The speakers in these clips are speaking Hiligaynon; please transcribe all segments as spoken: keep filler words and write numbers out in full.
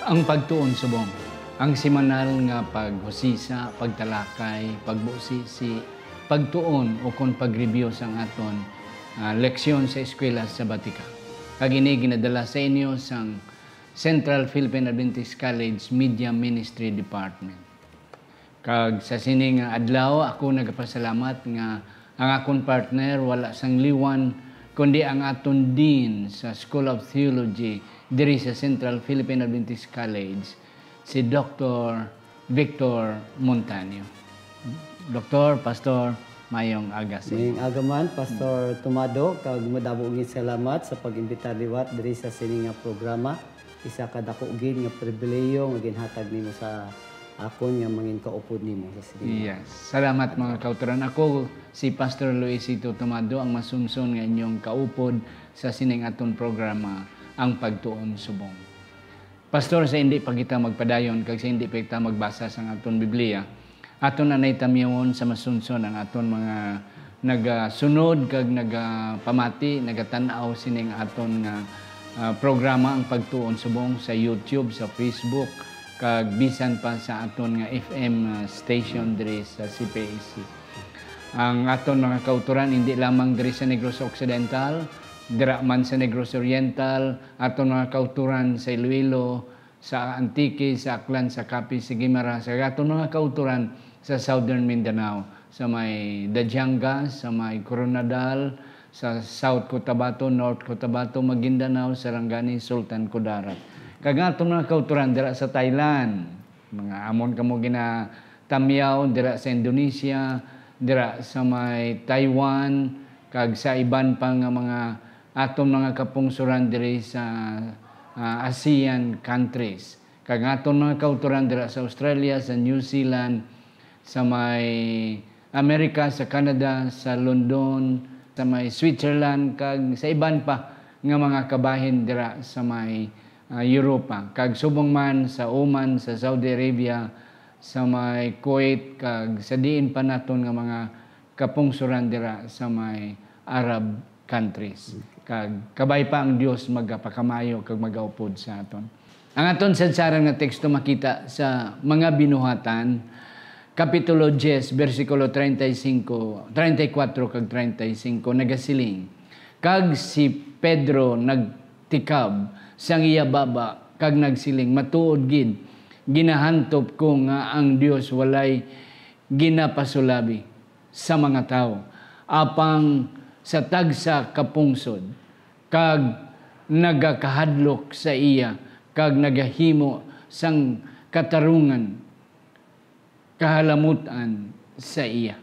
Ang pagtuon subong, ang semanal nga paghusisa, pagtalakay, pagbusisi, pagtuon, ukon pag-review sang aton, ah, leksyon sa Eskwela Sabatika. Kag ini ginadala sa inyo sang Central Philippine Adventist College Media Ministry Department. Kag sa sini nga adlaw, ako nagapasalamat nga ang akon partner wala sang liwan, kundi ang aton Dean sa School of Theology diri sa Central Philippine Adventist College, si Doktor Victor Montaño. Doktor, Pastor, mayong aga sa inyo. Mayong aga man, Pastor Tomado, kag madamo gid salamat sa pag-imbitar liwat diri sa sini nga programa. Isa ka dako gid nga pribilehiyo nga ginhatag nimo sa akon nga mangin kaupod nimo sa sini nga Yes. Salamat, mga kautoran. Ako si Pastor Luisito Tomado, ang masunson nga inyong kaupod sa sining aton programa, Ang Pagtuon Subong. Pastor, sa hindi pa kita magpadayon kag sa hindi pa kita magbasa sang aton Biblia, aton anay tamyawon sa masunson ang aton mga nagasunod kag nagapamati, nagatan-aw sining aton nga, ah, programa, Ang Pagtuon Subong, sa YouTube, sa Facebook, kag bisan pa sa aton nga F M, ah, station diri sa C P A C. Ang aton mga kautoran hindi lamang diri sa Negros Occidental, dira man sa Negros Oriental, aton mga kautoran sa Iloilo, sa Antique, sa Aklan, sa Capiz, sa Guimaras, sa aton mga kautoran sa Southern Mindanao, sa may Dajanga, sa may Koronadal, sa South Cotabato, North Cotabato, Maguindanao, Sarangani, Sultan Kudarat. Kag ang aton mga kautoran dira sa Thailand, mga amon kamo ginatamyaw dira sa Indonesia, dira sa may Taiwan, kag sa iban pa nga mga aton mga kapungsoran diri sa, ah, ASEAN countries. Kag aton mga kautoran dira sa Australia, sa New Zealand, sa may Amerika, sa Canada, sa London, sa may Switzerland, kag sa iban pa nga mga kabahin dira sa may, ah, Europa, kag subong man sa Oman, sa Saudi Arabia, sa may Kuwait, kag sa diin pa naton nga mga kapungsoran dira sa may Arab countries. Kag kabay pa ang Dios magapakamayo kag magaupod sa aton. Ang aton sadsaran nga teksto makita sa Mga Binuhatan, Kapitulo diyes, bersikulo treinta y cinco, treinta y cuatro kag treinta y cinco, nagasiling, Kag si Pedro nagtikab sang iya baba kag nagsiling, "Matuod gid, ginahantop ko nga ang Dios walay ginapasulabi sa mga tawo, apang sa tagsa ka pungsod, kag nagakahadlok sa iya, kag nagahimo sang katarungan, kahalamutan sa iya."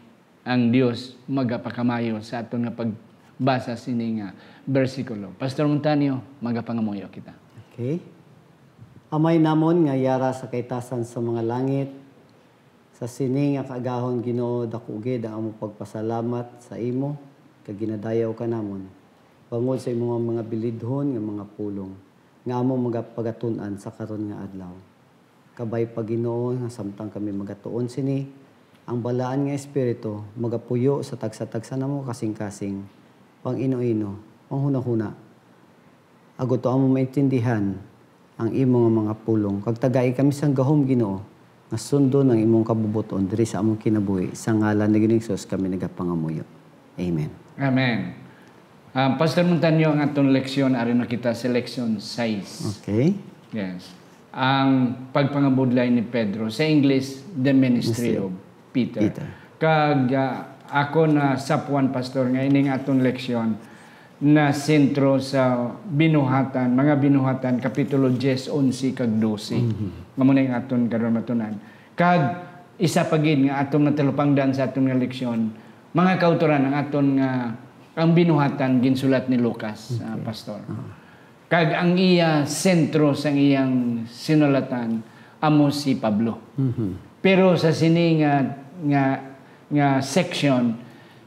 Ang Dios magapakamayo sa aton nga pagbasa sini nga bersikulo. Pastor Montaño, magapangamuyo kita. Okay. Amay namon nga yara sa kaitasan sa mga langit, sa sini nga kaagahon, Ginoo, dako gid ang among pagpasalamat sa imo, kag ginadayaw ka namon, bangod sa imo nga mga bilidhon nga mga pulong, nga among magapagatun-an sa karon nga adlaw. Kabay pa, Ginoo, nga samtang kami magatuon sini, ang Balaan nga Espiritu magapuyo sa tagsa-tagsa namo kasing-kasing, pang-ino-ino, panghunahuna, agod to amo maintindihan ang imo nga mga pulong, kag tagai kami sang gahom, Ginoo, nga sundon ang imong kabubot-on diri sa among kinabuhi. Sa ngalan ni Ginoong Jesus kami nagapangamuyo. Amen. Amen. Ah, Pastor Montaño, ang aton leksyon, ari na kita sa leksyon sais. Okay. Yes. Ang pagpangabudlay ni Pedro. Sa English, the ministry Ministry. of Peter. Peter. Kag, ah, ako na sapwan, Pastor, nga ining aton leksyon na sentro sa Binuhatan, mga Binuhatan, Kapitulo diyes, onse, kag dose. Mhm. Nga muna yung aton karon matunan. Kag isa pa gid nga aton matalupangdan sa aton nga leksyon, mga kautoran, ang aton nga, ang Binuhatan ginsulat ni Lucas, ah, Okay. Pastor. Ah. Kag ang iya sentro sang iyang sinulatan amo si Pablo. Mhm. Pero sa sini nga, nga, nga section,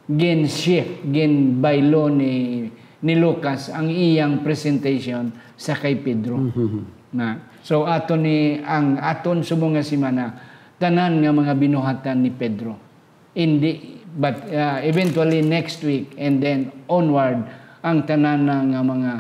gin-shift, ginbaylo ni, ni Lucas ang iyang presentation sa kay Pedro. Mhm. Na. So, ato ni, ang aton subong nga semana, tanan nga mga binuhatan ni Pedro. Hindi, but, uh, eventually next week and then onward, ang tanan na nga mga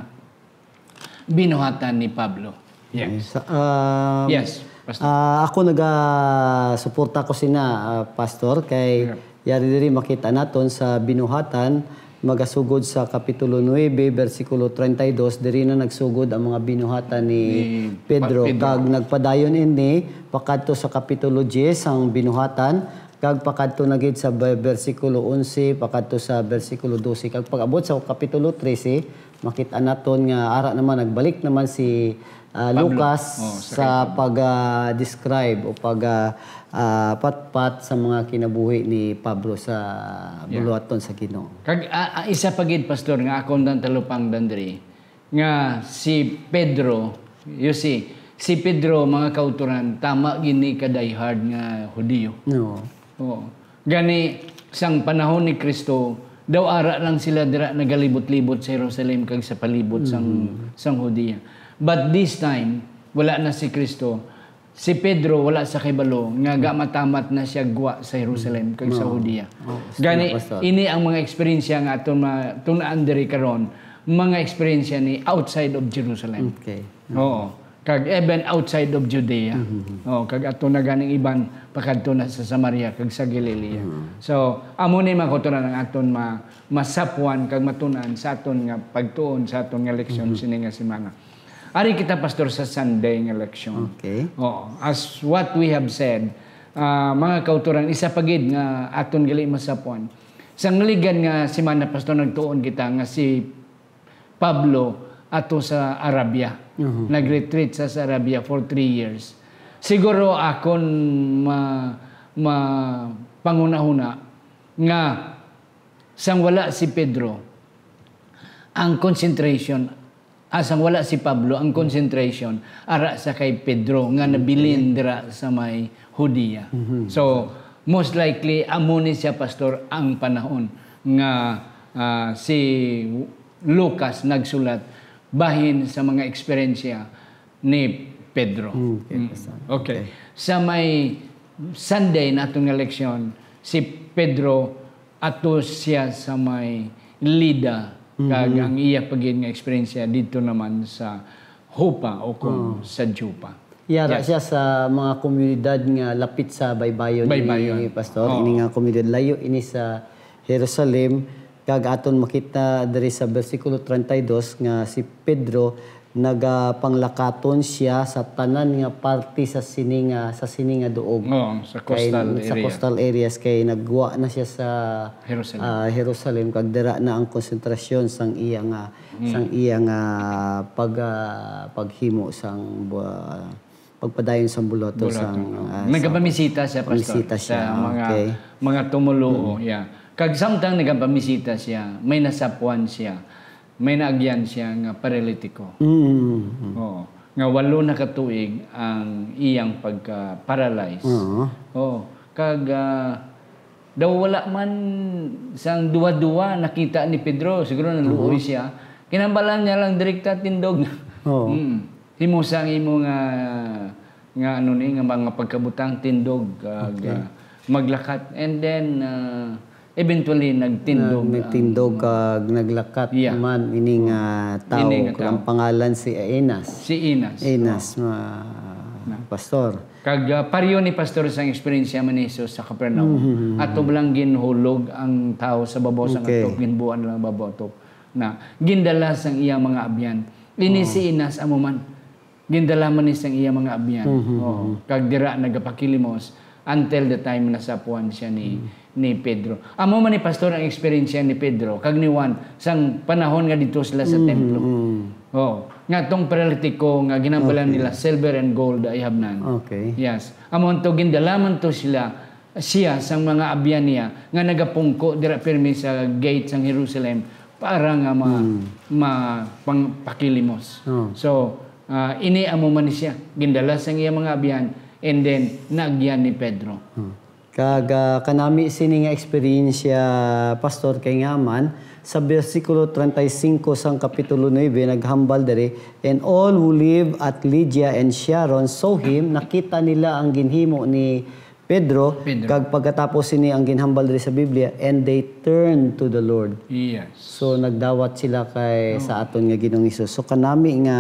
binuhatan ni Pablo. Yes. Sa, um, Yes, Pastor. ah, ako nagasuporta ko sina, ah, Pastor, kay Yeah. yari diri makita naton sa Binuhatan, magasugod sa Kapitulo nuebe, bersikulo treinta y dos, diri na nagsugod ang mga binuhatan ni Ni Pedro. Pa-, Pedro. Kag nagpadayon ini pakadto sa Kapitulo diyes ang Binuhatan, kag pakadto na gid sa be-, bersikulo onse, pakadto sa bersikulo dose. Kag pag-abot sa Kapitulo trese, makita naton nga ara naman, nagbalik naman si, ah, Pablo. Lucas Oh, sa sa kay Pablo. pag, ah, describe o pag, ah, ah, patpat sa mga kinabuhi ni Pablo sa Yeah. buluhaton sa Ginoo. Kag, ah, ah, isa pa gid, Pastor, nga akon lang talupangdan diri, nga si Pedro, you see, si Pedro, mga kauturan, tama gini ka diehard nga Hudiyo. No. Oo. Gani, sang panahon ni Kristo, daw ara lang sila dira nagalibot-libot sa Jerusalem kag sa palibot sang, Mm. sang Judea. But this time, wala na si Kristo. Si Pedro wala sa kahibalo nga gamatamat na siya gwa sa Jerusalem kag sa No. Judea. Oh, Gani, Pastor. ini ang mga eksperyensya nga aton matun-an diri karon, mga eksperyensya ni outside of Jerusalem. Okay. Oo. Kag even outside of Judea. Mhm. Oo, kag ato na ganing iban, pakadto na sa Samaria kag sa Galilea. Mhm. So, amo ni, mga kauturan, ang aton ma-, masapwan kag matun-an sa aton nga pagtuon, sa aton nga leksyon Mhm. sini nga semana. Ari kita, Pastor, sa Sunday nga leksyon. Okay. Oo. As what we have said, ah, mga kauturan, isa pa gid nga aton gali masapwan. Sa naligan nga semana, Pastor, nagtuon kita nga si Pablo ato sa Arabia. Mhm. Nag-retreat sa, sa Arabia for three years. Siguro akon ma-, ma-, panghunahuna nga sang wala si Pedro, ang concentration, ah, sang wala si Pablo, ang concentration ara sa kay Pedro nga nabilin dira sa may Judea. Mhm. So, most likely, amo ni siya, Pastor, ang panahon nga, ah, si Lucas nagsulat bahin sa mga eksperyensya ni Pedro. Mm, okay, Mm. Pastor. Okay. Okay. Sa may Sunday naton nga leksyon, si Pedro ato siya sa may Lida, kag Mhm. ang iya pa gid nga eksperyensya didto naman sa Jopa o kung Oh. sa Jopa. Yara Yes. siya sa mga komunidad nga lapit sa baybayon ni Baybayon. Pastor. Oo. Ini nga komunidad layo ini sa Jerusalem, kag aton makita diri sa bersikulo treinta y dos nga si Pedro nagapanglakaton siya sa tanan nga parte sa sini nga, sa sini nga duog. Oo, sa Kay coastal sa area. coastal areas, kay nagwa na siya sa, Jerusalem. ah, Jerusalem, kag dira na ang konsentrasyon sang iya nga, Mm. sang iya nga pag, ah, paghimo sang bu-, pagpadayon sang buloto Buloto, sang, no. ah, Nagapamisita siya, Pastor, Pamisita sa siya, mga, okay. mga tumuluo, Mm. yeah. Kag samtang nagapamisita siya, may nasapwan siya, may naagyan siya nga paralitiko. Mm. Oo. Nga walo na ka tuig ang iyang pagka-paralyze. Oo. Oo. Kag, ah, daw wala man sang duwa-duwa nakita ni Pedro, siguro naluoy Aha. siya. Kinambalan niya lang direkta tindog. Oo. Mm. Himo sa ang imo nga, nga ano ni, nga mga pagkabutang, tindog, ah, Okay. ga-, maglakat. And then, ah, eventually, nagtindog Na, nagtindog ang kag naglakat Yeah. man ini nga Mm. tawo. Ini nga Ang tawo. pangalan si Enas. Si Enas, Enas, oh. ma-, Na. Pastor. Kag, ah, pareho ni Pastor sang eksperyensya man ni Jesus sa Capernaum. Mhm. Ato lang ginhulog ang tawo sa babaw sang Okay. atop, ginbuan lang babaw atop. Na, gindala sang iyang mga abyan. Ini Oh. si Enas amo man. Gindala man ni sang iya mga abyan. Mhm, Oo. mhm. Kag dira nagapakilimos until the time nasapuan siya ni, Mm. ni Pedro. Amo man ni, Pastor, ang eksperyensya ni Pedro kag ni Juan sang panahon nga didto sila sa Mhm, templo. mhm. Oo. Nga tong paralitiko nga ginambalan Okay. nila, "Silver and gold I have none." Okay. Yes. Amo to, gindala man to sila, siya sang mga abyan niya nga nagapungko dira pirmi sa gate sang Jerusalem para nga ma-, Mm. ma-, pang-, pakilimos. Oh. So, Ah, ini amo man ni siya. Gindala sang iya mga abyan, and then naagyan ni Pedro. Hmm. Kag, ah, kanami sini nga eksperyensya, Pastor, kay nga man, sa bersikulo treinta y cinco sang Kapitulo nuebe, naghambal diri, "And all who live at Lydia and Sharon saw him," nakita nila ang ginhimo ni Pedro, Pedro. Kag pagkatapos sini ang ginhambal diri sa Biblia, "And they turned to the Lord." Yes. So, nagdawat sila kay, Oh. sa aton nga Ginoong Hesus. So, kanami nga,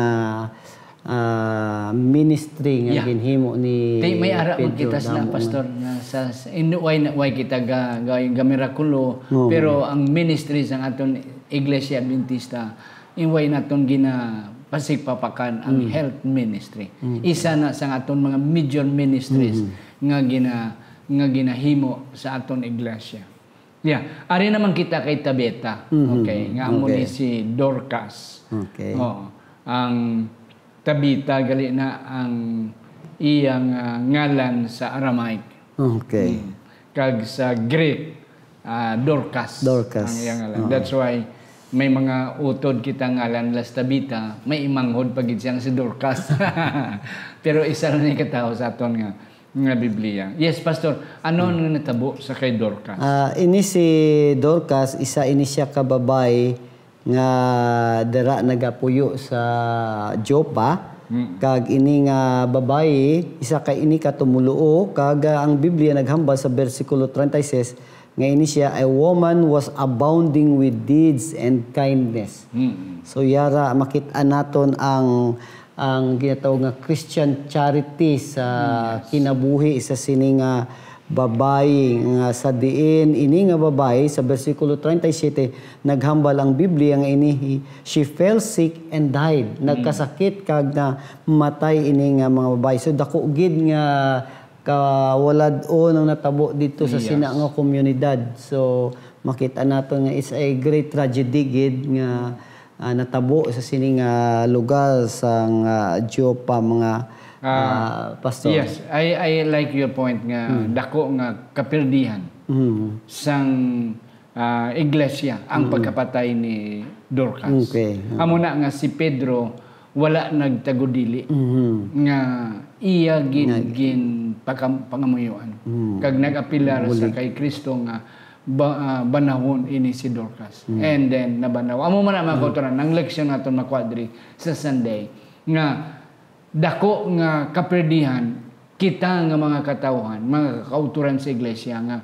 ah, ministry nga Yeah. ginhimo ni Kay may ara Pedro magkita sila, damo nga Pastor, nga sa, sa in, why, na- why kita ga, ga, gamirakulo, Oo. pero ang ministry sa aton Iglesia Adventista, in why naton ginapasigpapakan ang Mm. health ministry. Mm. Isa na sa aton mga major ministries Mm. nga gina, nga ginahimo sa aton iglesia. Yeah, ari naman kita kay Tabeta. Mhm. Okay, nga amo Okay. ni si Dorcas. Okay. Oo. Ang Tabita gali na ang iyang, ah, ngalan sa Aramaic. Okay. Mm. Kag sa Greek, ah, Dorcas Dorcas. ang iyang ngalan. Oo. That's why may mga utod kita ngalan las Tabita, may imanghod pa gid siya nga si Dorcas. Pero isa ra ni katawo sa aton nga, nga Biblia. Yes, Pastor. Ano ang natabo sa kay Dorcas? Ah, ini si Dorcas, isa ini siya ka babayi nga dira nagapuyo sa Joppa. Mm. Kag ini nga babayi, isa ka ini ka tumoluo, kag, ah, ang Biblia naghambal sa bersikulo treinta y seis nga ini siya, "A woman was abounding with deeds and kindness." Mm. So, yara, makit-an naton ang, ang ginatawag nga Christian charity sa Yes. kinabuhi sa sini nga babayi, nga sa diin ini nga babayi, sa bersikulo treinta y siete, naghambal ang Biblia nga ini, he, she fell sick and died. Mm. Nagkasakit kag namatay ini nga mga babayi. So, dako gid nga kawalad-on ang natabo dito sa Yes. sina nga komunidad. So, makita nato nga it's a great tragedy gid nga, ah, natabo sa sini nga lugar sa nga Joppa, mga, Ah, ah, pastor. Yes, I, I like your point nga Hmm. dako nga kapirdihan Hmm. sang, ah, iglesia ang Hmm. pagkapatay ni Dorcas. Okay. Hmm. Amo na nga si Pedro wala nagtagudili Mhm. nga iya gid Nga gin pakam-, pangamuyoan. Hmm. Kag nag-apilar sa Bulig. kay Kristo nga ba-, ah, banawon ini si Dorcas. Hmm. And then, nabanaw. Amo man ang mga Hmm. kautoran, ang leksyon naton makwadri sa Sunday, nga dako nga kaperdihan, kita nga mga katawhan, mga kautoran sa iglesia, nga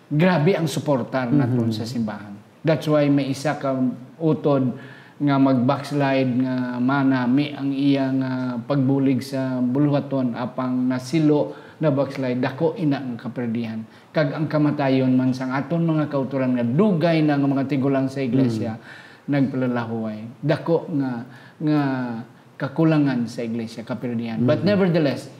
grabe ang suportar naton Mhm. sa simbahan. That's why may isa ka utod nga mag-backslide, nga manami ang iya nga pagbulig sa buluhaton, apang nasilo na backslide, dako ina ang kaperdihan. Kag ang kamatayon man sang aton mga kautoran nga dugay na nga mga tigulang sa iglesia, Mm. nagpalalahuway. Dako nga, nga kakulangan sa iglesia, kaperdihan. But Mhm. nevertheless,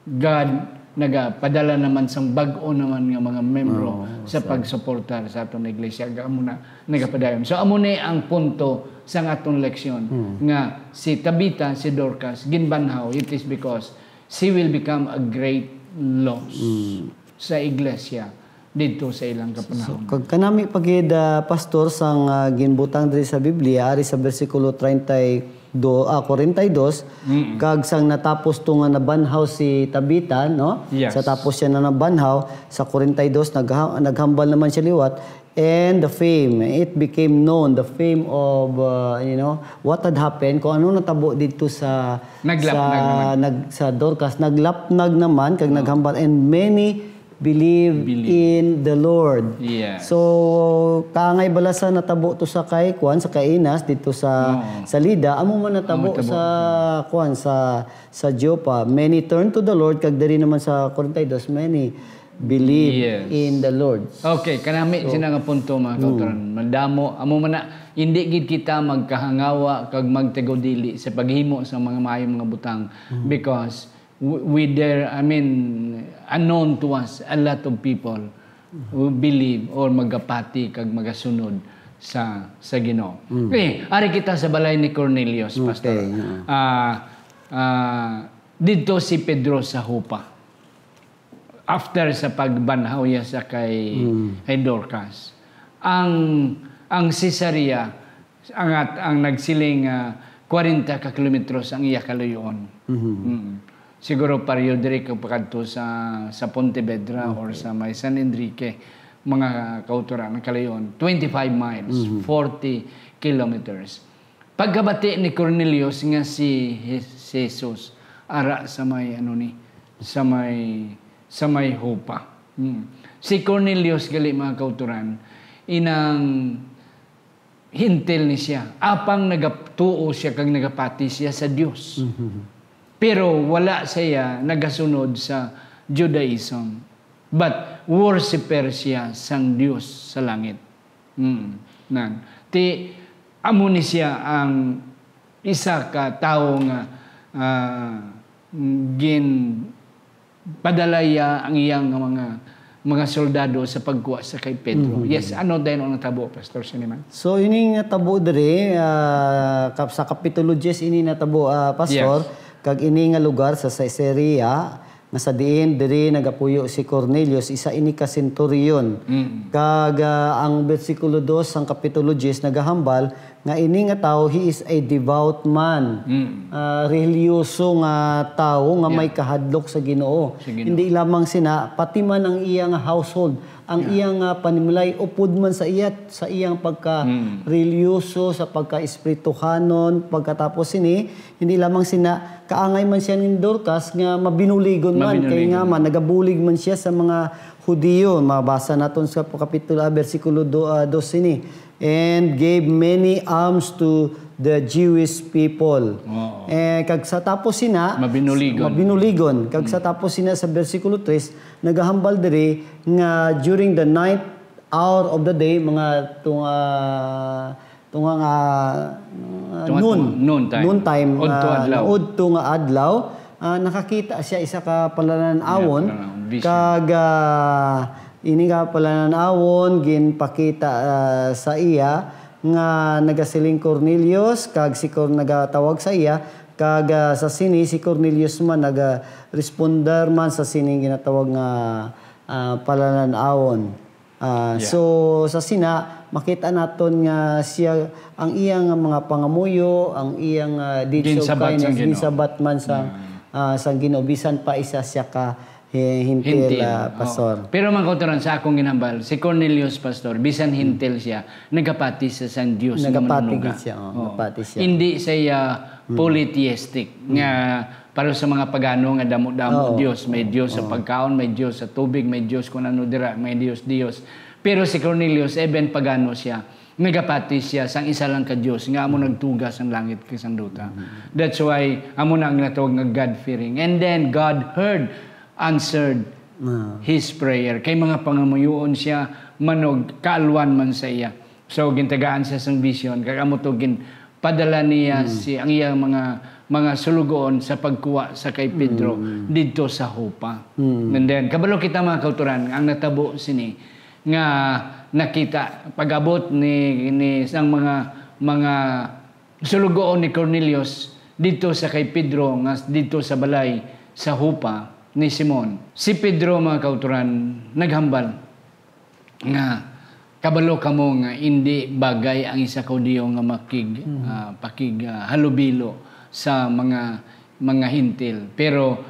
God nagapadala naman sang bag-o naman nga mga membro Oo, sa sa pagsuportar sa aton iglesia. Amo na, nagapadayon. So, amo ni ang punto sang aton leksyon, Mm. nga si Tabita, si Dorcas, ginbanhaw, it is because she will become a great loss Mm. sa iglesia didto sa ilang So, kapanahon. kag kanami pa gid, ah, Pastor, sang, ah, ginbutang diri sa Biblia, ari sa bersikulo treinta y dos, ah, cuarenta y dos, Mm. kag sang natapos to nga nabanhaw si Tabita, no? Yes. Sa tapos siya na nabanhaw, sa cuarenta y dos, nagha-, naghambal naman siya liwat, and the fame, it became known, the fame of, uh, you know, what had happened, kung ano natabo dito sa, Naglapnag sa, naman. nag-, sa Dorcas, naglapnag naman, kag Mm. naghambal, and many believe Believe. in the Lord. Yes. So, kaangay bala sa natabo to sa kay, kuwan, sa kay Enas, dito sa, Oo. sa Lida, amo man natabo Amo natabo. sa, kuwan, sa, sa Joppa. Many turn to the Lord, kag diri naman sa cuarenta y dos, many believe Yes. in the Lord. Okay, kanami So, sina nga punto, mga hmm. kautoran. Madamo, amo man na, hindi gid kita magkahangawa kag magtagudili sa paghimo sa mga maayong mga butang Hmm. because w-, we there, I mean, unknown to us, a lot of people who believe or magapati kag magasunod sa, sa Ginoo. Mm. Okay, ari kita sa balay ni Cornelius, Pastor. Okay, oo. Ah, ah, didto si Pedro sa Joppa. After sa pagbanhaw niya sa kay, Mm. kay Dorcas, ang, ang Caesarea, ang at-, ang nagsiling, ah, kwarenta ka kilometros ang iya kaluyoon. Mhm. Mm. Siguro pareho diri kung pakadto sa, sa Pontevedra or Okay. sa may San Enrique, mga kautoran, ang kaluyoon, twenty-five miles, Mhm. forty kilometers. Pagkabati ni Cornelius nga si Je-, Jesus ara sa may, ano ni, sa may, sa may Joppa. Mm. Si Cornelius gali, mga kautoran, inang Hentil ni siya, apang nagatuo siya kag nagapati siya sa Dios. Mhm. Pero wala siya nagasunod sa Judaism, but worshiper siya sang Dios sa langit. Mm. Nan. Ti, amo ni siya ang isa ka tawo nga, ah, ginpadala iya ang iyang mga, mga soldado sa pagkuha sa kay Pedro. Mhm. Yes, ano dayon ang natabo, Pastor Siniman? So, ini nga tabo diri, ah, kap-, sa Kapitulo diyes ini natabo, ah, Pastor, Yes. kag ini nga lugar sa Caesarea, nga sa diin diri nagapuyo si Cornelius, isa ini ka senturyon. Mm. Kag, ah, ang bersikulo dos sang Kapitulo diyes nagahambal nga ini nga tawo, he is a devout man. Mm. Ah, relihiyoso nga tawo nga Yeah. may kahadlok sa Ginoo. Sa Ginoo. Hindi lamang sina, pati man ang iya nga household, ang Yeah. iya nga panimlay, upod man sa iya, sa iyang pagka Mm. relihiyoso, sa pagka-espirituhanon. Pagkatapos sini, hindi lamang sina, kaangay man siya ni Dorcas nga mabinuligon man, kay Mabinuligon. nga man, nagabulig man siya sa mga Hudiyo. Mabasa naton sa Kapitulo, ah, bersikulo do-, ah, dos sini. "And gave many alms to the Jewish people." Oo. Eh, kag sa tapos sina, Mabinuligon. mabinuligon. Kag sa Mm. tapos sina sa bersikulo tres, nagahambal diri nga during the ninth hour of the day, mga tunga, tunga nga, ah, Tunga, noon. tunga, noon time. Noon time, Udto ah, adlaw. Udto nga adlaw, ah, nakakita siya isa ka palanan-awon. Yeah, palanan-awon. Vision. Kag, ah, ini nga palanan-awon ginpakita, ah, sa iya nga nagasiling Cornelius, kag si Cor-, nagatawag sa iya, kag, ah, sa sini si Cornelius man naga-responder man sa sining ginatawag nga, ah, palanan-awon. Ah, Yeah. so, sa sina, makita naton nga siya, ang iya nga mga pangamuyo, ang iya nga deeds of Ginsabat sang kindness, Ginoo. ginsabat man sa, Yeah. ah, sang Ginoo, bisan pa isa siya ka hi-, hintil, Hintil. ah, Oh. Pastor. Pero, mga kautoran, sa akong ginhambal, si Cornelius, Pastor, bisan Mm. hintil siya, nagapati siya sang Dios nga Nagapati manunuga. gid siya, oh, Oh. nagapati siya. Hindi siya Mm. polytheistic Mm. nga Para sa mga pagano nga damo-damo Oo. Dios, may Dios sa Oo. pagkaon, may Dios sa tubig, may Dios kung ano dira, may Dios, Dios. Pero si Cornelius, even pagano siya, nagapati siya sang isa lang ka Dios nga amo nagtuga sang langit kag sang duta. Mm. That's why amo na ang natawag nga God-fearing. And then God heard, answered Ah. his prayer. Kay mga pangamuyoon siya, manog kaalwan man sa iya. So, gintagaan siya sang vision, kag amo to gin-, padala niya Mm. si, ang iyang mga, mga sulugoon sa pagkuha sa kay Pedro Mm. didto sa Jopa. Mm. And then, kabalo kita, mga kautoran, ang natabo sini nga nakita pag-abot ni, ni sang mga, mga sulugoon ni Cornelius didto sa kay Pedro, nga didto sa balay sa Jopa ni Simon. Si Pedro, mga kautoran, naghambal nga kabalo kamo nga indi bagay ang isa ka Hudiyo nga makig-, Mhm. ah, pakig-, ah, halubilo sa mga, mga Hentil. Pero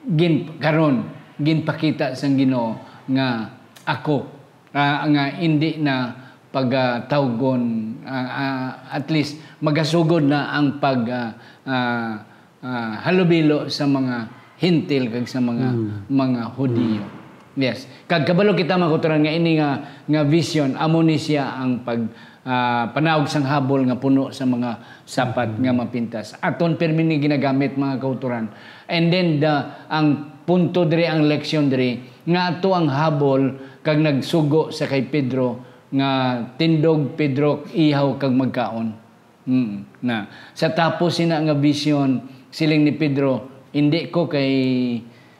gin-, karon, ginpakita sang Ginoo nga ako, ah, nga indi na pagatawgon, ah, ah, at least magasugod na ang pag, ah, ah, ah, halubilo sa mga Hentil kag sa mga, Mm. mga Hudiyo. Mm. Yes. Kag kabalo kita, mga kautoran, nga ini nga, nga vision, amo ni siya ang pag, ah, panaog sang habol nga puno sa mga sapat Mm. nga mapintas. Aton pirmi ni ginagamit, mga kautoran. And then, the, ang punto diri, ang leksyon diri, nga ato ang habol kag nagsugo sa kay Pedro nga, "Tindog, Pedro, ihaw kag magkaon." Mm, na. Sa tapos sina nga vision, siling ni Pedro, "Hindi ko kay,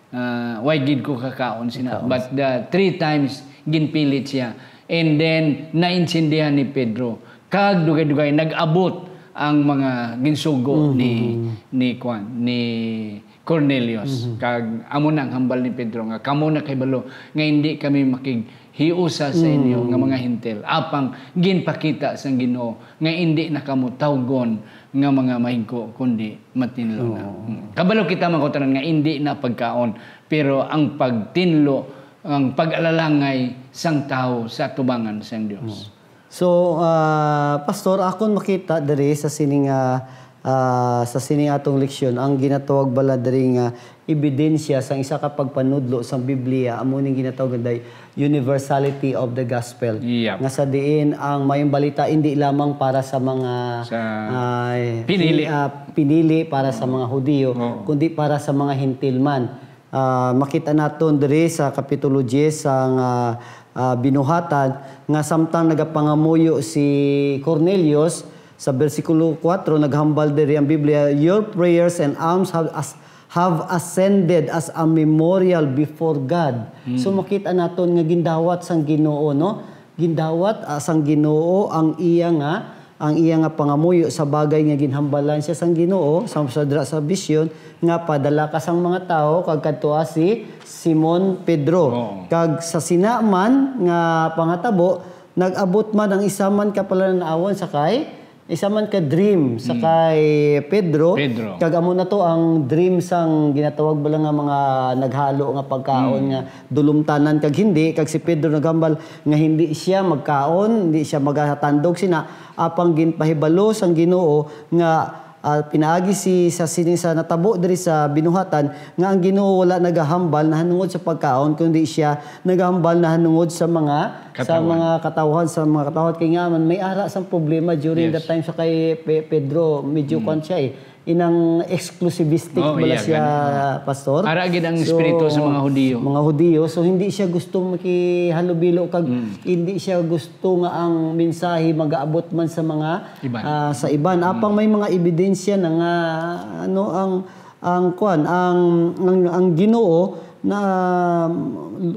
ah, way gid ko kakaon sina." Kakaon. But the three times, ginpilit siya. And then, naintindihan ni Pedro. Kag dugay-dugay, nag-abot ang mga ginsugo Mhm. ni, ni Kwan, ni Cornelius. Mhm. Kag amo na ang hambal ni Pedro nga, "Kamo nakahibalo nga hindi kami makighiusa sa inyo Mm. nga mga Hentil. Apang ginpakita sang Ginoo nga hindi na kamo tawgon nga mga mahigko, kundi matinlo na." Oo. Mm. Kabalo kita, mga kautoran, nga hindi na pagkaon, pero ang pagtinlo, ang pag-alalangay sang tawo sa atubangan sang Dios. Oo. So, ah, Pastor, akon makita diri sa sini nga, ah, sa sining atong leksyon, ang ginatawag bala diri nga ebidensya sang isa ka pagpanudlo sang Biblia, amo ning ginatawag nga the universality of the gospel. Yep. Nga sa diin ang mayong balita hindi lamang para sa mga, Sa ah, pinili. ah, pinili para sa mga Hudiyo, Oo. kundi para sa mga Hentil man. Ah, makita naton diri sa Kapitulo diyes sang, ah, ah, Binuhatan nga samtang nagapangamuyo si Cornelius, sa bersikulo kuwatro, naghambal diri ang Biblia, "Your prayers and alms have as-, have ascended as a memorial before God." Hmm. So, makita naton nga gindawat sang Ginoo, no? Gindawat, ah, sang Ginoo ang iya nga, ang iya nga pangamuyo sa bagay nga ginhambalan siya sang Ginoo sa, sa dira sa bisyon nga, "Padala ka sang mga tawo kag kadtoa si Simon Pedro." Oo. Kag sa sina man nga pangatabo, nag-abot man ang isa man ka palanan-awon sa kay, isa man ka dream sa Mm. kay Pedro. Pedro. Kag amo na to ang dream sang ginatawag bala nga mga naghalo nga pagkaon Mm. nga dulumtanan kag hindi, kag si Pedro naghambal nga hindi siya magkaon, hindi siya magatandog sina, apang ginpahibalo sang Ginoo nga, ah, pinaagi si, sa sini, sa natabo diri sa Binuhatan, nga ang Ginoo wala nagahambal nahanungod sa pagkaon, kundi siya nagahambal nahanungod sa mga, sa Katawhan. mga katawhan, sa mga katawhan. Kay nga man, may ara sang problema during Yes. that time sa kay Pe-, Pedro, medyo Mm. kwan siya eh. Inang exclusivistic Oh, bala yeah, siya, gani. Pastor. Ara gid ang So, espiritu sa mga Hudiyo. mga Hudiyo. So, hindi siya gusto makihalubilo kag Mm. hindi siya gusto nga ang mensahe magaabot man sa mga, Iban. ah, sa iban. Apang Mm. may mga ebidensya na nga, ano, ang, ang kwan, ang, ang, ang Ginoo na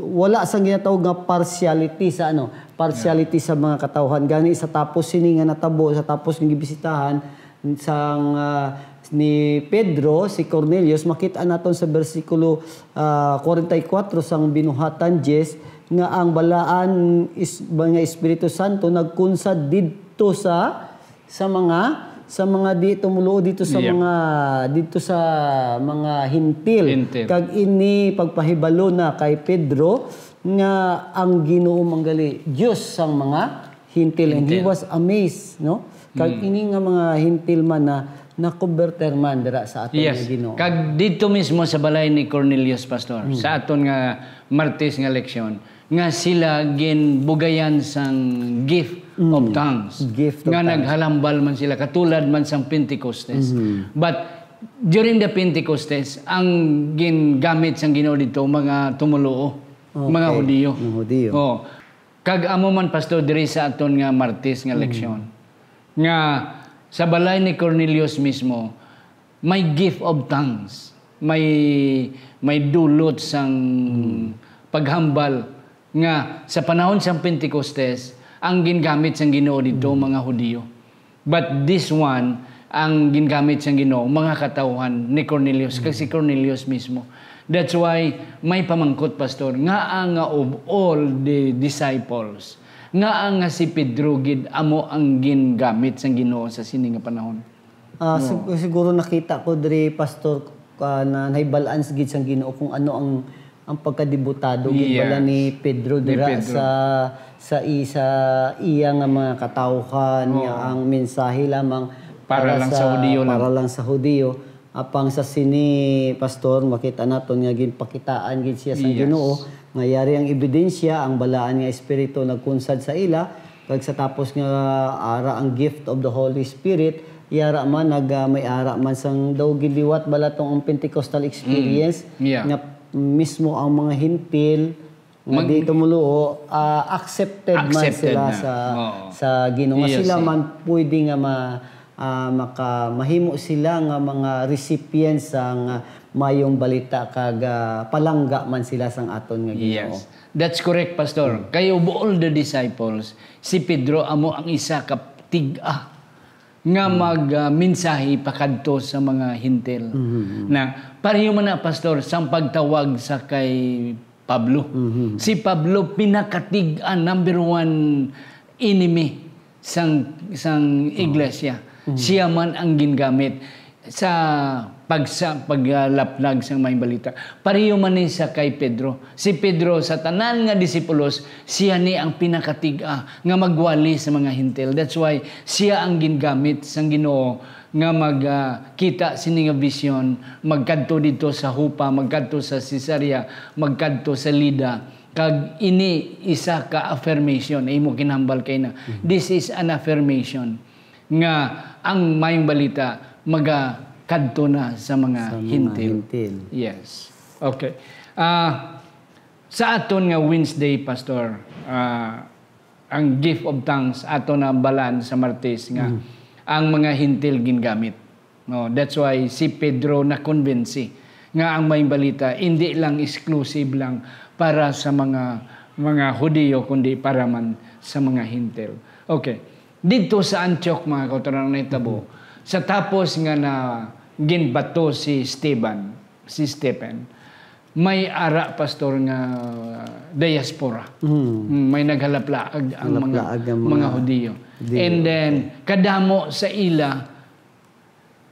wala sang ginatawag nga partiality sa, ano, partiality Yeah. sa mga katawhan. Gani sa tapos sini nga natabo, sa tapos nga gibisitahan, sang, ah, ni Pedro, si Cornelius, makit-an naton sa bersikulo, ah, forty-four sang Binuhatan diyes, nga ang balaan is, nga Espiritu Santo nagkunsad didto sa, sa mga, sa mga di tumuluo dito sa Yeah. mga, dito sa mga Hentil. Hentil. Kag ini pagpahibalo na kay Pedro nga ang Ginoo manggali Dios sang mga Hentil, and he Hentil. was amazed, no? Kag Mm. ini nga mga Hentil man na nakonberter man dira sa aton Yes. nga Ginoo. Kag dito mismo sa balay ni Cornelius, Pastor, Mm. sa aton nga Martes nga leksyon, nga sila ginbugayan sang gift Mm. of tongues, Gift of nga tongues. naghalambal man sila, katulad man sang Pentecostes. Mm-hmm. But during the Pentecostes, ang gingamit sang Ginoo dito, mga tumuluo, Okay. mga Hudiyo. Mga Hudiyo. Oh. Kag amo man, Pastor, diri sa aton nga Martes nga Mm. leksyon, nga sa balay ni Cornelius mismo, may gift of tongues, may, may dulot sang Mm. paghambal nga sa panahon sang Pentecostes, ang gingamit sang Ginoo didto, Mm. mga Hudiyo. But this one, ang gingamit sang Ginoo, mga katawhan ni Cornelius, kag si Mm. Cornelius mismo. That's why may pamangkot, Pastor, ngaa nga of all the disciples, ngaa nga si Pedro gid amo ang gingamit sang Ginoo sa sini nga panahon? Ah, sig-, Oo. siguro nakita ko diri, Pastor, ah, na nahibalaan gid sang Ginoo kung ano ang, ang pagkadebotado gid bala Yes. ni Pedro Ni dira Pedro. sa, sa i-, sa iya nga mga katawhan, nga Oo. ang mensahe lamang Para para lang sa sa, Hudiyo lang. para lang sa Hudiyo. Apang sa sini, Pastor, makita naton nga ginpakitaan gid siya sa Yes. Ginoo, nga yari ang ebidensya, ang balaan nga espiritu nagkunsad sa ila, kag sa tapos nga ara ang gift of the Holy Spirit, yara man nag, ah, may ara man sang daw giliwat bala tong ang Pentecostal experience Mm. Yeah. nga mismo ang mga Hentil nga Mag- di tumuluo, ah, accepted man Accepted sila na. sa, Oo. sa Ginoo. Nga Yes, sila eh. man pwede nga ma-, ah, maka-, mahimo sila nga mga recipients sang, ah, mayong balita kag, ah, palangga man sila sang aton nga Ginoo. Yes. That's correct, Pastor. Hmm. Kay of all the disciples, si Pedro amo ang isa ka tig-a nga Hmm. mag, ah, mensahe pakadto sa mga Hentil. Mhm. Na pareho man na, Pastor, sang pagtawag sa kay Pablo. Mhm. Si Pablo pinakatig-a, number one enemy sang, sang Oh. iglesia. Mhm. Siya man ang gingamit. sa pagsa-, paglaplag sang Maayong Balita. Pareho man ni sa kay Pedro. Si Pedro, sa tanan nga disipulos, siya ni ang pinakatig-a nga magwali sa mga Hentil. That's why siya ang gingamit sang Ginoo nga mag, ah, kita sini nga vision, magkadto dito sa Jopa, magkadto sa Cesarea, magkadto sa Lida. Kag ini isa ka affirmation, imo kinahambal kay na. This is an affirmation nga ang Maayong Balita magakadto na sa mga Sa mga Hentil. Hentil. Yes. Okay. Ah, sa aton nga Wednesday, Pastor, ah, ang gift of tongues, ato na balaan sa Martes nga Mm. ang mga Hentil gingamit. No, that's why si Pedro na-convince nga ang Maayong Balita hindi lang exclusive lang para sa mga, mga Hudiyo, kundi para man sa mga Hentil. Okay. Dito sa Antioch, mga kautoran, ang nahitabo, Mhm. sa tapos nga na ginbato si Esteban, si Stephen, may ara, Pastor, nga diaspora. Mhm. Mm, may naghalaplaag ang mga, Naghalaplaag ang mga mga Hudiyo. Hudiyo. And then, Okay. kadamo sa ila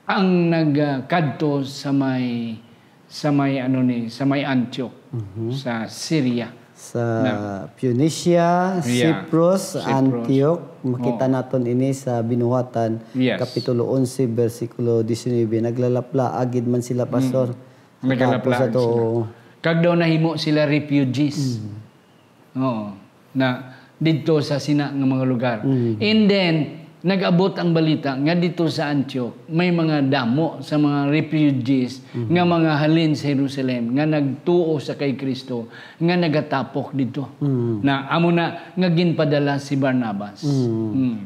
ang nagkadto sa may, sa may, ano ni, sa may Antioch, Mhm. sa Syria. Sa Na. Phoenicia, Yeah. Cyprus, Cyprus. Antioch. Makita Oo. naton ini sa Binuhatan, Yes. Kapitulo onse, bersikulo diecinuebe. Naglalaplaag gid man sila, Mm. Pastor. Sa Naglalaplaag tapos ato, sila. oo. Kag daw nahimo sila refugees. Mm. Oo. Na didto sa sina nga mga lugar. Mm. And then, nag-abot ang balita nga didto sa Antioch, may mga damo sa mga refugees Mhm. nga mga halin sa Jerusalem nga nagtuo sa kay Kristo nga nagatapok didto. Mm. Na amo na nga ginpadala si Barnabas. Mm. Mm.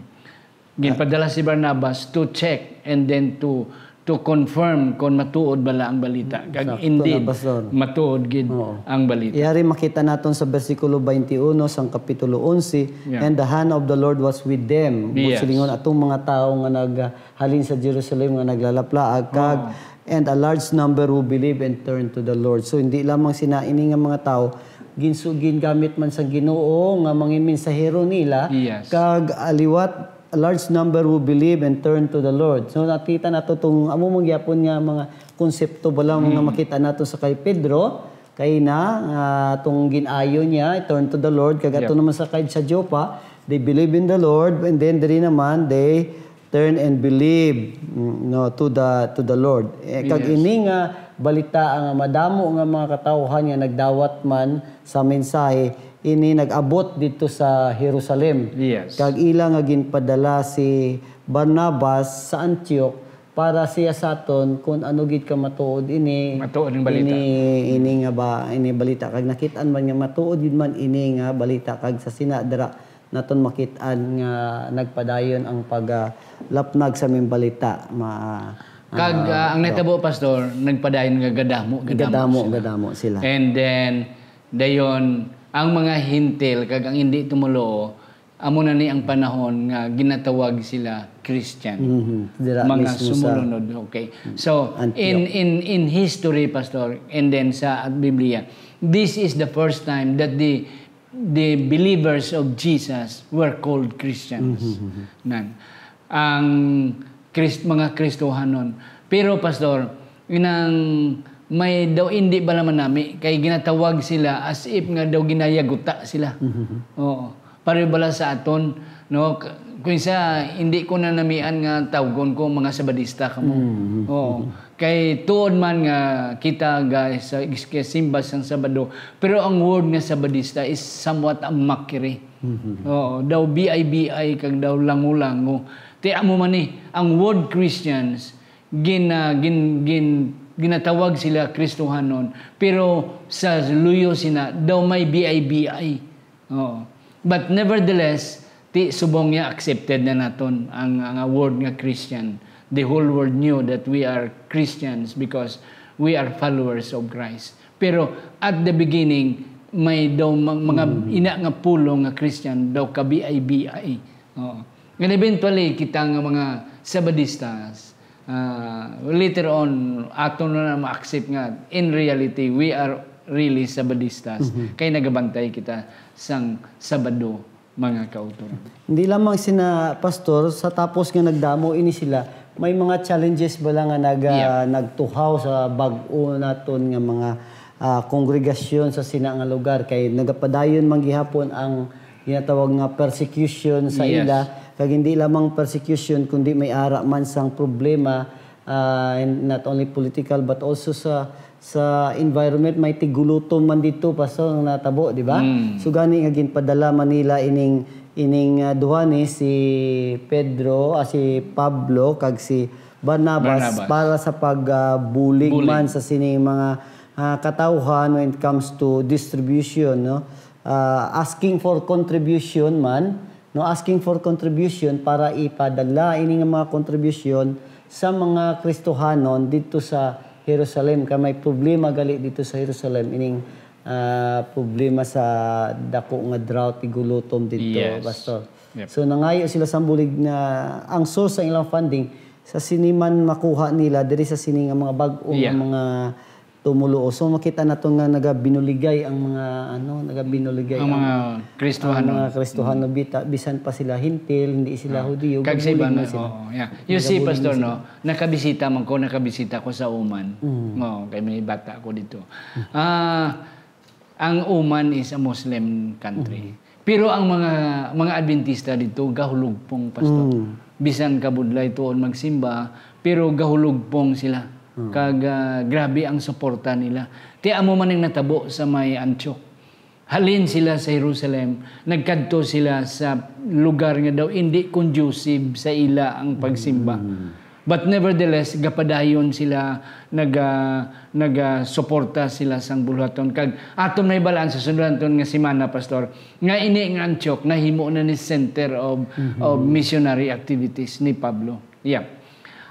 Ginpadala si Barnabas to check and then to, to confirm kon matuod bala ang balita. Kag Sakto na, indeed, Pastor. matuod gid Oo. ang balita. Yari makita naton sa bersikulo twenty-one sang kapitulo onse, Yeah. "And the hand of the Lord was with them." Yes. Silingon atong mga tawo nga naghalin sa Jerusalem nga naglalaplaag, kag, Oo. "And a large number who believe and turn to the Lord." So, hindi lamang sina ini nga mga tawo, ginsu-, gingamit man sa Ginoo nga mangin mensahero nila, Yes. kag aliwat, a large number who believe and turn to the Lord. So, nakita nato tong amo man gyapon nga mga konsepto bala nga Mm. makita nato sa kay Pedro, kay na, nga tong gin-ayo niya, turn to the Lord, kag ato Yep. naman sa kay sa Joppa, they believe in the Lord, and then diri naman, they turn and believe, mm, no, to the, to the Lord. Eh, kag Yes. ini nga balita nga madamo nga mga katawhan nga nagdawat man sa mensahe, ini nag-abot didto sa Jerusalem. Yes. Kag ila nga ginpadala si Barnabas sa Antioch para siya saton kun ano gid ka matuod ini, Matuod ang balita. ini, ini nga ba, ini balita. Kag nakit-an man nga matuod gid man ini nga balita, kag sa sina dira naton makit-an nga nagpadayon ang paglapnag sa among balita. Ma-, Kag, ah, ah, ang Doc. nahitabo, Pastor, nagpadayon nga gadamo, gadamo Gadamo, sila. gadamo sila. And then, dayon, ang mga Hentil kag ang indi tumoluo, amo na ni ang panahon nga ginatawag sila Christian. Mhm. Dira Mga mismo sa sumulunod, okay. So, Antioch. in, in, in history, Pastor, and then sa Biblia, this is the first time that the, the believers of Jesus were called Christians. Mhm. Nan. Ang Kris-, mga Kristohanon. Pero, Pastor, inang may daw indi bala man nami, kay ginatawag sila as if nga daw ginayaguta sila. Mhm. Oo. Pareho bala sa aton, no? K-, kung isa, hindi ko na namian nga tawgon ko mga Sabadista kamo. Mhm. Oo. Kay tuod man nga kita, guys, sa, simba sang Sabado, pero ang word nga Sabadista is somewhat a mockery. Mhm. Oo, daw B I B I kag daw lango-lango. Ti amo man ni, ang word Christians, gin-, ah, gin-, gin-, ginatawag sila Kristohanon, pero sa luyo sina, daw may B I B I. Oo. But nevertheless, ti subong niya accepted na naton ang, ang word nga Christian. The whole world knew that we are Christians because we are followers of Christ. Pero at the beginning, may daw ma-, mga Mm. ina nga pulong nga Christian, daw ka B I B I. Oo. And eventually, kita nga mga Sabadistas, ah, later on, ato na ma-accept nga, in reality, we are really Sabadistas. Mhm. Kay nagabantay kita sang Sabado, mga kautoran. Hindi lamang sina, Pastor, sa tapos nga nagdamo ini sila, May mga challenges ba lang nga nag-, Yeah. ah, nagtuhaw sa bag-o naton nga mga, ah, kongregasyon sa sina nga lugar? Kay nagapadayon man gihapon ang ginatawag nga persecution sa Yes. ila, kag hindi lamang persecution, kundi may ara man sang problema, ah, and not only political, but also sa, sa environment. May tigulutom man dito, Pastor, nga natabo, di ba? Mm. So, gani nga ginpadala man nila ining, ining, ah, duha ni si Pedro, ah, si Pablo, kag si Barnabas Barnabas. para sa pag, ah, bulig Bulig. man sa sining mga, ah, katawhan when it comes to distribution, no? Ah, asking for contribution man, no? Asking for contribution para ipadala ini nga mga contribution sa mga Kristohanon dito sa Jerusalem. Kay may problema gali dito sa Jerusalem, ining, ah, problema sa dako nga drought, tigulutom dito, Yes. Pastor. Yep. So, nangayo sila sang bulig nga ang source sa ilang funding sa sini man makuha nila diri sa sini nga mga bag-o nga Yeah. mga tumuluo. So, makita nato nga nagabinuligay ang mga, ano, nagabinuligay Ang ang, mga Kristohanon. ang mga Kristohanon, Mm. bita-, bisan pa sila Hentil, hindi sila Ah, Hudiyo, kag sa iba gabulig na, man sila. oo, yeah. You see, Nagabulig Pastor, man sila. no, nakabisita man ko, nakabisita ko sa Oman. Mm. Oo, kay may bata ko dito. Ah, ang Oman is a Muslim country. Mm. Pero ang mga, mga Adventista dito, gahulugpong, Pastor. Mm. Bisan kabudlay tuon magsimba, pero gahulugpong sila. Mm. Kag, ah, grabe ang suporta nila. Ti amo man ang natabo sa may Antioch. Halin sila sa Jerusalem, nagkadto sila sa lugar nga daw indi conducive sa ila ang pagsimba. Mm. But nevertheless, gapadayon sila, naga-, nagasuporta sila sang buluhaton. Kag aton mahibalaan sa sunod naton nga semana, Pastor, nga ini nga Antioch nahimo na ni center of, Mhm. of missionary activities ni Pablo. Yeah.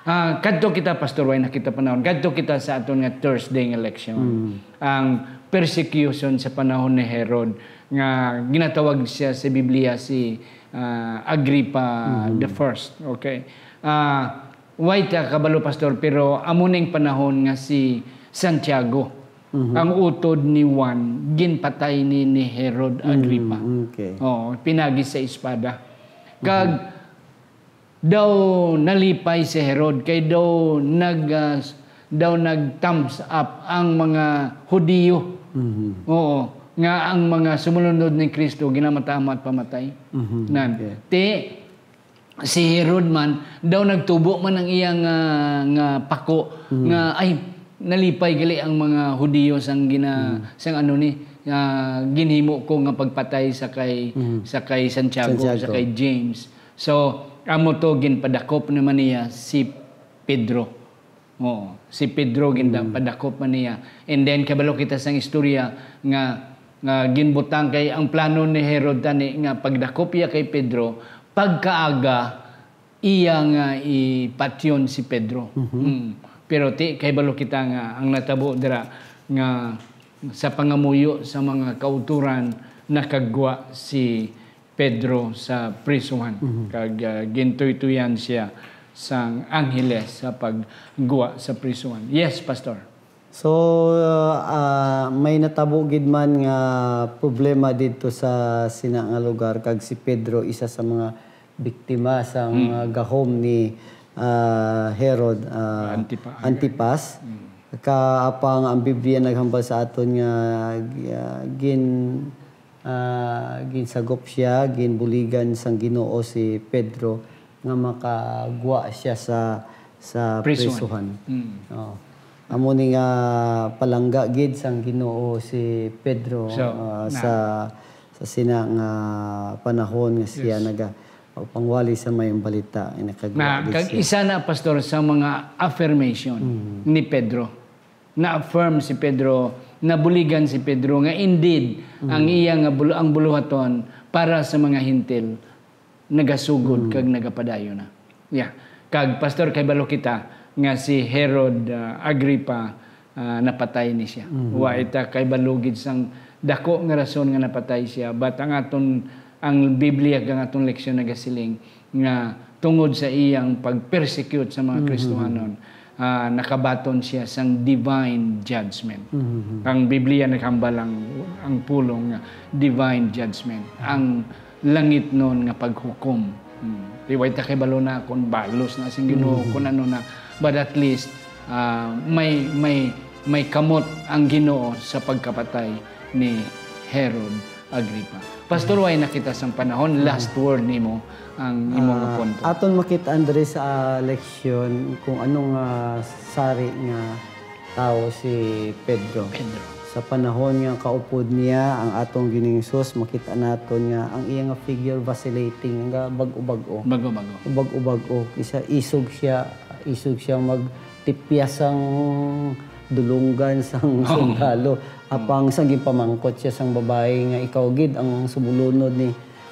Ah, kadto kita, Pastor, way na kita panahon. Kadto kita sa aton nga Thursday nga leksyon. Mm. Ang persecution sa panahon ni Herod, nga ginatawag siya sa Biblia si, ah, Agrippa Mhm. the First. Okay. Ah, way ta kabalo, Pastor, pero amo ning panahon nga si Santiago, Mhm. ang utod ni Juan, ginpatay ni, ni Herod Mm, Agrippa. okay. Oo, pinagi sa espada. Kag Mhm. daw nalipay si Herod, kay daw nag, ah, daw nag thumbs up ang mga Hudiyo. Mhm. Oo, nga ang mga sumulunod ni Cristo ginamatamat pamatay. Mhm. Nan. Okay. Ti, si Herod man, daw nagtubo man ang iya nga, nga pako, Mhm. nga, ay, nalipay gali ang mga Hudiyo sang gina-, Mhm. sang ano ni, ah, ginhimo ko nga pagpatay sa kay, Mhm. sa kay Santiago, Santiago. sa kay James. So, amo to, ginpadakop naman niya si Pedro. Oo, si Pedro, ginda-, Mm. padakop man niya. And then, kabalo kita sang istorya nga, nga ginbutang kay ang plano ni Herod tani nga pagdakop iya kay Pedro, pagkaaga iya nga ipatyon si Pedro. Mhm. Mm. Pero ti, kahibalo kita nga ang natabo dira nga sa pangamuyo sa mga kauturan, nakagwa si Pedro sa prisuhan, Mhm. kag, ah, gintuytuyan siya sang angheles sa paggwa sa prisuhan. Yes, Pastor. So, ah, may natabo gid man nga problema didto sa sina nga lugar, kag si Pedro isa sa mga biktima sang, Mm. ah, gahom ni, ah, Herod, ah, Antipa-, Antipas. Mm. Kaapang ang Biblia naghambal sa aton nga, ah, gin-, ah, ginsagop siya, ginbuligan sang Ginoo si Pedro nga makagwa siya sa, sa Prison. prisuhan. Mm. Oh. Amo ni nga palangga gid sang Ginoo si Pedro, So, ah, na. sa, sa sina nga panahon nga siya Yes. naga-, pagpangwali sa mayong balita, ay nakagwa Na, gid kag siya. isa na, Pastor, sa mga affirmation Mm. ni Pedro. Na-affirm si Pedro, nabuligan si Pedro nga indeed Mm. ang iya nga bulu-, ang buluhaton para sa mga Hentil nagasugod Mm. kag nagapadayon na. Yeah. Kag, Pastor, kahibalo kita nga si Herod, ah, Agrippa, ah, napatay ni siya. Mhm. Wa ita kahibalo gid sang dako nga rason nga napatay siya, but ang aton, ang Biblia kag ang aton leksyon nagasiling nga tungod sa iyang pag-persecute sa mga Mhm. Kristohanon, ah, nakabaton siya sang divine judgment. Mhm. Ang Biblia naghambal ang, ang pulong nga divine judgment. Ang langitnon nga paghukom. Hmm. Way ta kay balo na kung balos na sing Ginoo, Mm. kung ano na. But at least, ah, may, may, may kamot ang Ginoo sa pagkapatay ni Herod Agripa. Pastor, way na kita sang panahon. Mm. Last word nimo, ang imo nga Ah, punto. Aton makit-an diri sa leksyon kung ano nga sari nga tawo si Pedro. Pedro. Sa panahon nga kaupod niya ang atong Ginoong Hesus, makita naton nga ang iya nga figure vacillating, nga bag-o-bag-o. Bag-o-bag-o. Bag-o-bag-o. Kisa isog siya, isog siya magtipyas sang dulunggan sang Oo. sundalo. Oo. Apang sang ginpamangkot siya sang babayi nga, "Ikaw gid ang sumulunod ni,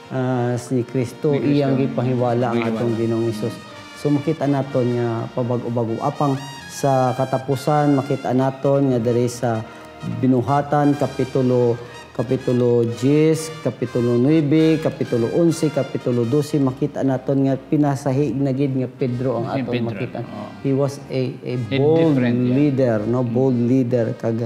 ah, si Kristo," Ni Kristo. iyang gipahiwala ang Gipahiwala. atong Ginoong Hesus. So, makita naton nga pabag-o-bag-o. Apang sa katapusan, makita naton nga diri sa Binuhatan, Kapitulo, Kapitulo diyes, Kapitulo nuebe, Kapitulo onse, Kapitulo dose, makita naton nga pinasahi na gid nga Pedro ang Si atong Pedro, makita. oo. He was a, a A bold different, yeah. leader, no? Mm. Bold leader. Kag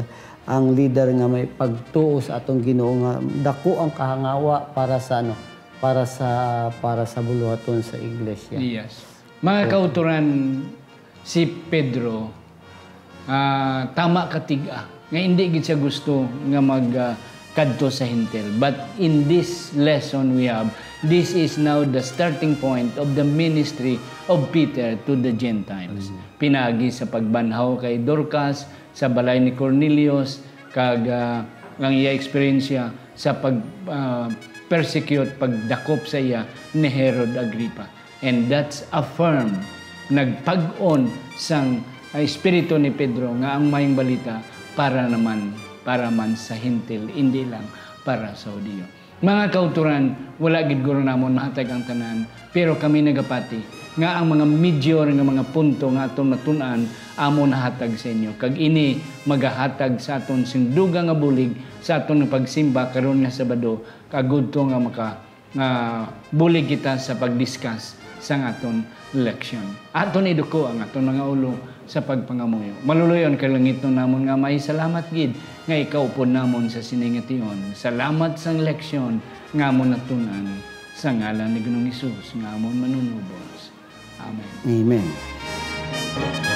ang leader nga may pagtuo sa atong Ginoo nga dako ang kahangawa para sa, ano, para sa, para sa buluhaton sa iglesia. Yes. Mga Okay. kautoran, si Pedro, ah, tama ka tig-a nga hindi gid siya gusto nga mag, ah, kadto sa Hentil. But in this lesson we have, this is now the starting point of the ministry of Peter to the Gentiles. Mm. Pinagi sa pagbanhaw kay Dorcas, sa balay ni Cornelius, kag, ah, ang iya eksperyensya sa pag, ah, persecute, pagdakop sa iya ni Herod Agripa. And that's affirmed, nagpag-on sang, ah, espiritu ni Pedro nga ang Maayong Balita para naman, para man sa Hentil, hindi lang para sa Hudiyo. Mga kauturan, wala gid guro namon mahatag ang tanan, pero kami nagapati nga ang mga major nga mga punto nga aton matun-an amo nahatag sa inyo, kag ini magahatag sa aton sing dugang nga bulig sa aton nga pagsimba karon nga Sabado, kag udto nga maka-, nga bulig kita sa pag-discuss sang aton leksyon. Aton iduko ang aton mga ulo sa pagpangamuyo. Maluloy-on kag langitnon namon nga Amay, salamat gid nga ikaw upod namon sa sini nga tion. Salamat sang leksyon nga amon natun-an, sa ngalan ni Ginoong Hesus nga amon Manunubos. Amen. Amen.